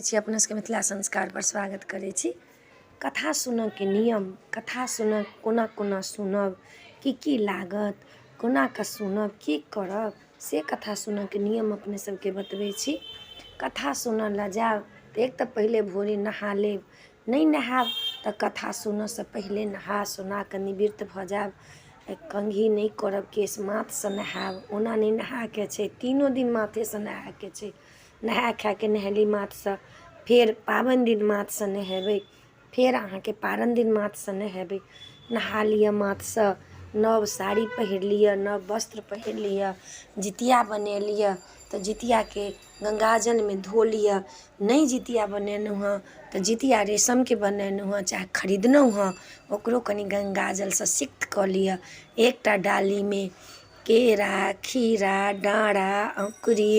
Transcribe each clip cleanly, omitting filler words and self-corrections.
छी अपना सबके मिथिला संस्कारपर स्वागत करै छी। कथा सुनऽके नियम, कथा सुनऽ कोना कोना सुनब, की की लागत, कोना कऽ सुनब, की करब, से कथा सुनऽके नियम अपने सबके बतबै छी। कथा सुनऽ लए जायब तऽ एक तऽ पहिले भोरे नहा लेब, नहि नहायब तऽ कथा सुनऽसँ पहिले नहा सोना कऽ निवृत्त भऽ जायब। कंघी नहि करब, केश माथसँ नहायब, ओना नहि नहायके छै, तीनो दिन माथेसँ नहायके छै। नहाय खायके नहेली माथसँ, फेर पाबनि दिन माथसँ नहेबै, फेर अहाँके पारन दिन माथसँ नहेबै। नहा लिअ माथसँ, नव साड़ी पहिर लिअ, नव वस्त्र पहिर लिअ। जितिया बना लिअ तऽ जितियाके गङ्गाजलमे धो लिअ। नहि जितिया बनेलहुँ हँ तऽ जितिया रेशमके बनेलहुँ हँ चाहे खरीदलहुँ हँ, ओकरो कनि गङ्गाजलसँ सिक्त कऽ लिअ। एकटा डालीमे केरा, खीरा, डाँरा, अँकुरी,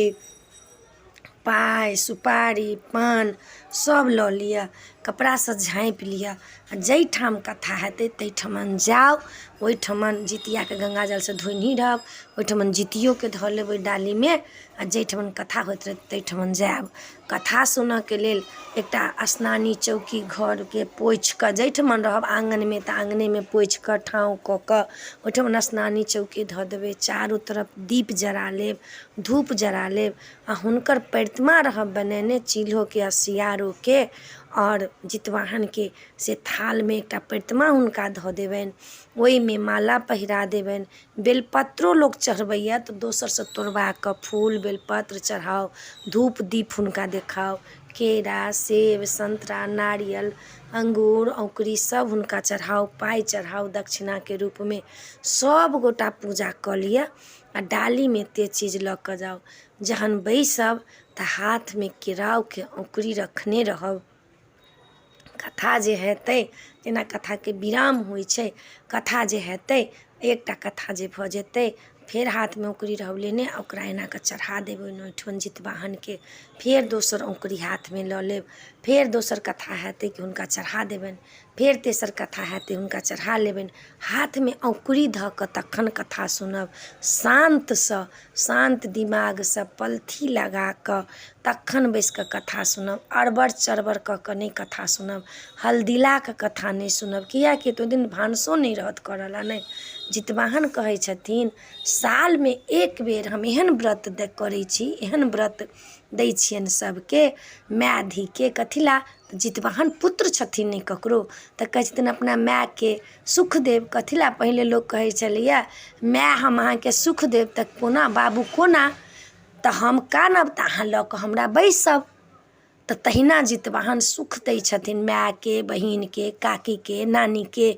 पाइ, सुपारी, पान सभ लऽ लिअ, कपड़ासँ झाँपि लिअ आ जाहिठाम कथा हेतै ताहिठमन जाउ। ओहिठमन जितियाके गङ्गाजलसँ धोनही रहब, ओहिठमन जितियोके धऽ लेब ओहि डालीमे आ जाहिठमन कथा होइत रहत ताहिठमन जायब। कथा सुनऽके लेल एकटा स्नानी चौकी घरके पोछि कऽ, जाहिठमन रहब आङ्गनमे तऽ आङ्गनेमे पोछि कऽ ठाँव कऽ कऽ ओहिठमन स्नानी चौकी धऽ देबै। चारू तरफ दीप जरा लेब, धूप जरा लेब आ हुनकर प्रतिमा रहब बनेने चिल्होके आ सियारोके आओर जितवाहनके, से थालमे एकटा प्रतिमा हुनका धऽ देबनि, ओहिमे माला पहिरा देबनि। बेलपत्रो लोक चढ़बैए तऽ दोसरसँ तोड़बा कऽ फूल बेलपत्र चढ़ाउ, धूप दीप हुनका देखाउ। केरा, सेब, सन्तरा, नारियल, अङ्गूर, औँकुरी सभ हुनका चढ़ाउ, पाइ चढ़ाउ दक्षिणाके रूपमे। सभ गोटा पूजा कऽ लिअ आ डालीमे एतेक चीज लऽ कऽ जाउ। जहन बैसब तऽ हाथमे केराउके औँकुरी रखने रहब। कथा जे हेतै, जेना कथाके विराम होइ छै, कथा जे हेतै, एकटा कथा जे भऽ जेतै, फेर हाथमे औँकुरी रहब लेने आ ओकरा एना कऽ चढ़ा देबै ओहिठमन जितवाहनके। फेर दोसर औँकुरी हाथमे लऽ लेब, फेर दोसर कथा हेतै कि हुनका चढ़ा देबनि, फेर तेसर कथा हेतै, हुनका चढ़ा लेबनि। हाथमे औँकुरी धऽ कऽ तखन कथा सुनब शान्तसँ, शान्त दिमागसँ, पलथी लगा कऽ तखन बैसि कऽ कथा सुनब। अड़बड़ चड़बड़ कऽ कऽ नहि कथा सुनब, हलदिलाके कथा नहि सुनब, किएकि तऽ ओहि दिन भानसो नहि रहत करय लए। नहि जितवाहन कहै छथिन, सालमे एक बेर हम एहन व्रत करै छी, एहन व्रत दै छियनि सभके माय धीके। कथी लए? तऽ जितवाहन पुत्र छथिन नहि ककरो, तऽ कहै छथिन अपना मायके सुख देब। कथी लए? पहिले लोक कहै छलैए, माय हम अहाँके सुख देब तऽ कोना बाबू कोना? तऽ हम कानब तऽ अहाँ लऽ कऽ हमरा बैसब। तऽ तहिना जितवाहन सुख दै छथिन मायके, बहिनके, काकीके, नानीके।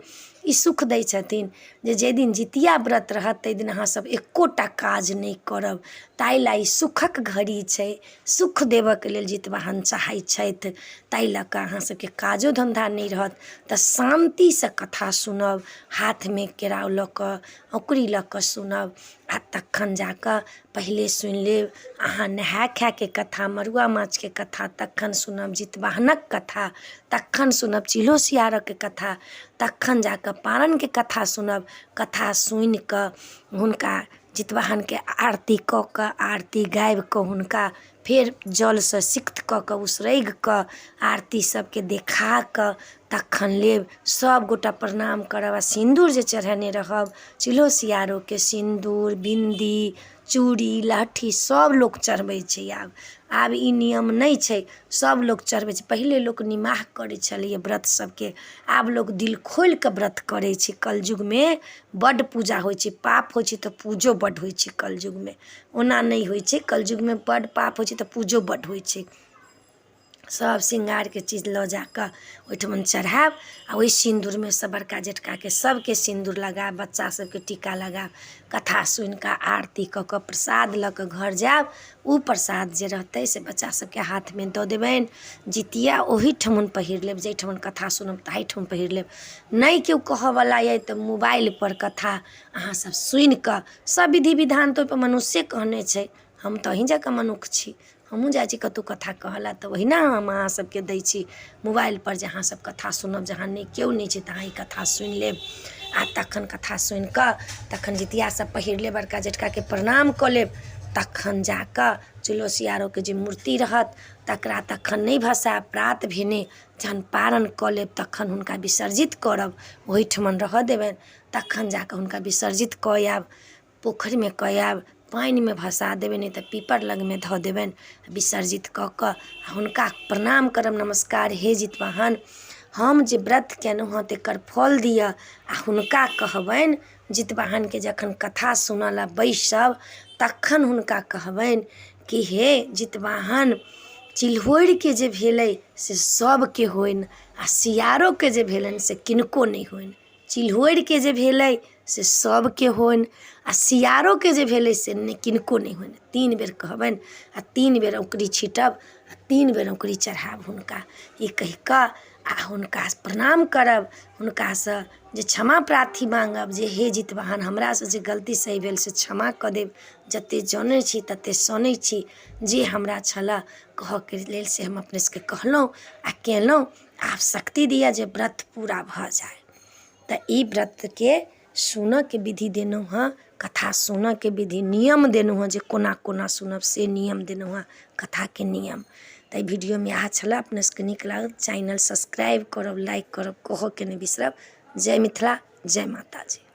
ई सुख दै छथिन जे जाहि दिन जितिया व्रत रहत ताहि दिन अहाँसभ एक्को टा काज नहि करब। ताहि लए ई सुखक घड़ी छै। सुख देबऽके लेल जितवाहन चाहै छथि। ताहि लऽ कऽ अहाँ सबके काजो धन्धा नहि रहत तऽ शान्तिसँ कथा सुनब, हाथमे केराउ लऽ कऽ, औङ्कुरी लऽ कऽ सुनब आओर तखन जाकऽ पहिले सुनि लेब अहाँ नहाय खायके कथा, मड़ुआ माछके कथा, तखन सुनब जितवाहनक कथा, तखन सुनब चिल्हो सियारक कथा, तखन जाकऽ पारनके कथा सुनब। कथा सुनिकऽ हुनका जितवाहनके आरती कऽ कऽ, आरती गाबि कऽ, हुनका फेर जलसँ सिक्त कऽ कऽ, उसरगि कऽ, आरती सबके देखा कऽ तखन लेब। सब गोटा प्रणाम करब आ सिन्दूर जे चढ़ेने रहब, चिल्हो सियारोके सिन्दूर, बिन्दी, चूड़ी, लहठी सब लोक चढ़बै छै आब। आब ई नियम नहि छै, सब लोक चढ़बै छै। पहिले लोक निमाह करै छलैए व्रत सबके, आब लोक दिल खोलि कऽ व्रत करै छै। कलयुगमे बड्ड पूजा होइ छै। पाप होइ छै तऽ पूजो बड्ड होइ छै कलयुगमे। ओना नहि होइ छै, कलयुगमे बड्ड पाप होइ छै तऽ पूजो बड्ड होइ छै। सब श्रृंगारके चीज लऽ जाकऽ ओहिठमन चढ़ायब आ ओहि सिन्दूरमे सँ बड़का जेठकाके सबके सिन्दूर लगायब, बच्चा सबके टीका लगायब। कथा सुनि कऽ, आरती कऽ कऽ, प्रसाद लऽ कऽ घर जायब। ओ प्रसाद जे रहतै से बच्चा सबके हाथमे दऽ देबनि। जितिया ओहिठमन पहिर लेब, जाहिठमन कथा सुनब ताहिठाम पहिर लेब। नहि केओ कहऽवला अइ तऽ मोबाइलपर कथा अहाँ सब सुनिकऽ, सब विधि विधान तऽ ओहिपर मनुष्ये कहने छै, हम तऽ अहीँ जकाँ मनुख छी, हमहूँ जाइ छी कतहु कथा कहऽ लए तऽ ओहिना हम अहाँ सबके दै छी मोबाइलपर जे अहाँ सब कथा सुनब। जहाँ नहि केओ नहि छै तहाँ ई कथा सुनि लेब आ तखन कथा सुनि कऽ तखन जितिया सब पहिर लेब, बड़का जेठकाके प्रणाम कऽ लेब। तखन जा कऽ चिलो सियारोके जे मूर्ति रहत तकरा तखन नहि भसायब। प्रात भेने जहन पारन कऽ लेब तखन हुनका विसर्जित करब, ओहिठमन रहऽ देबनि, तखन जा कऽ हुनका विसर्जित कऽ आयब, पोखरिमे कऽ आयब, पानिमे भसा देबनि, नहि तऽ पीपर लगमे धऽ देबनि। विसर्जित कऽ कऽ हुनका प्रणाम करब, नमस्कार हे जितवाहन, हम जे व्रत केलहुँ हँ तकर फल दिअ। आ हुनका कहबनि जितवाहनके, जखन कथा सुनऽ लए बैसब तखन हुनका कहबनि कि हे जितवाहन, चिल्होरिके जे भेलै से सभके होइन आ सियारोके जे भेलनि से किनको नहि होइन। चिल्होरिके जे भेलै से सभके होइन आ सियारोके जे भेलै से नहि किनको नहि होइन। 3 बेर कहबनि आ 3 बेर औँकुरी छीटब आ 3 बेर औँकुरी चढ़ायब हुनका। ई कहि कऽ आ हुनका प्रणाम करब, हुनकासँ जे क्षमा प्रार्थी माँगब जे हे जितवाहन, हमरासँ जे गलती सही भेल से क्षमा कऽ देब, जतेक जनै छी ततेक सनै छी, जे हमरा छलऽ कहऽके लेल से हम अपने सबके कहलहुँ आ केलहुँ। आब शक्ति दिअ जे व्रत पूरा भऽ जाय। तऽ ई व्रतके सुनऽके विधि देलहुँ हँ, कथा सुनऽके विधि नियम देलहुँ हँ, जे कोना कोना सुनब से नियम देलहुँ हँ, कथाके नियम। तऽ एहि वीडियोमे इएह छलऽ। अपने सबके नीक लागल चैनल सब्सक्राइब करब, लाइक करब, कहऽके नहि बिसरब। जय मिथिला, जय माताजी।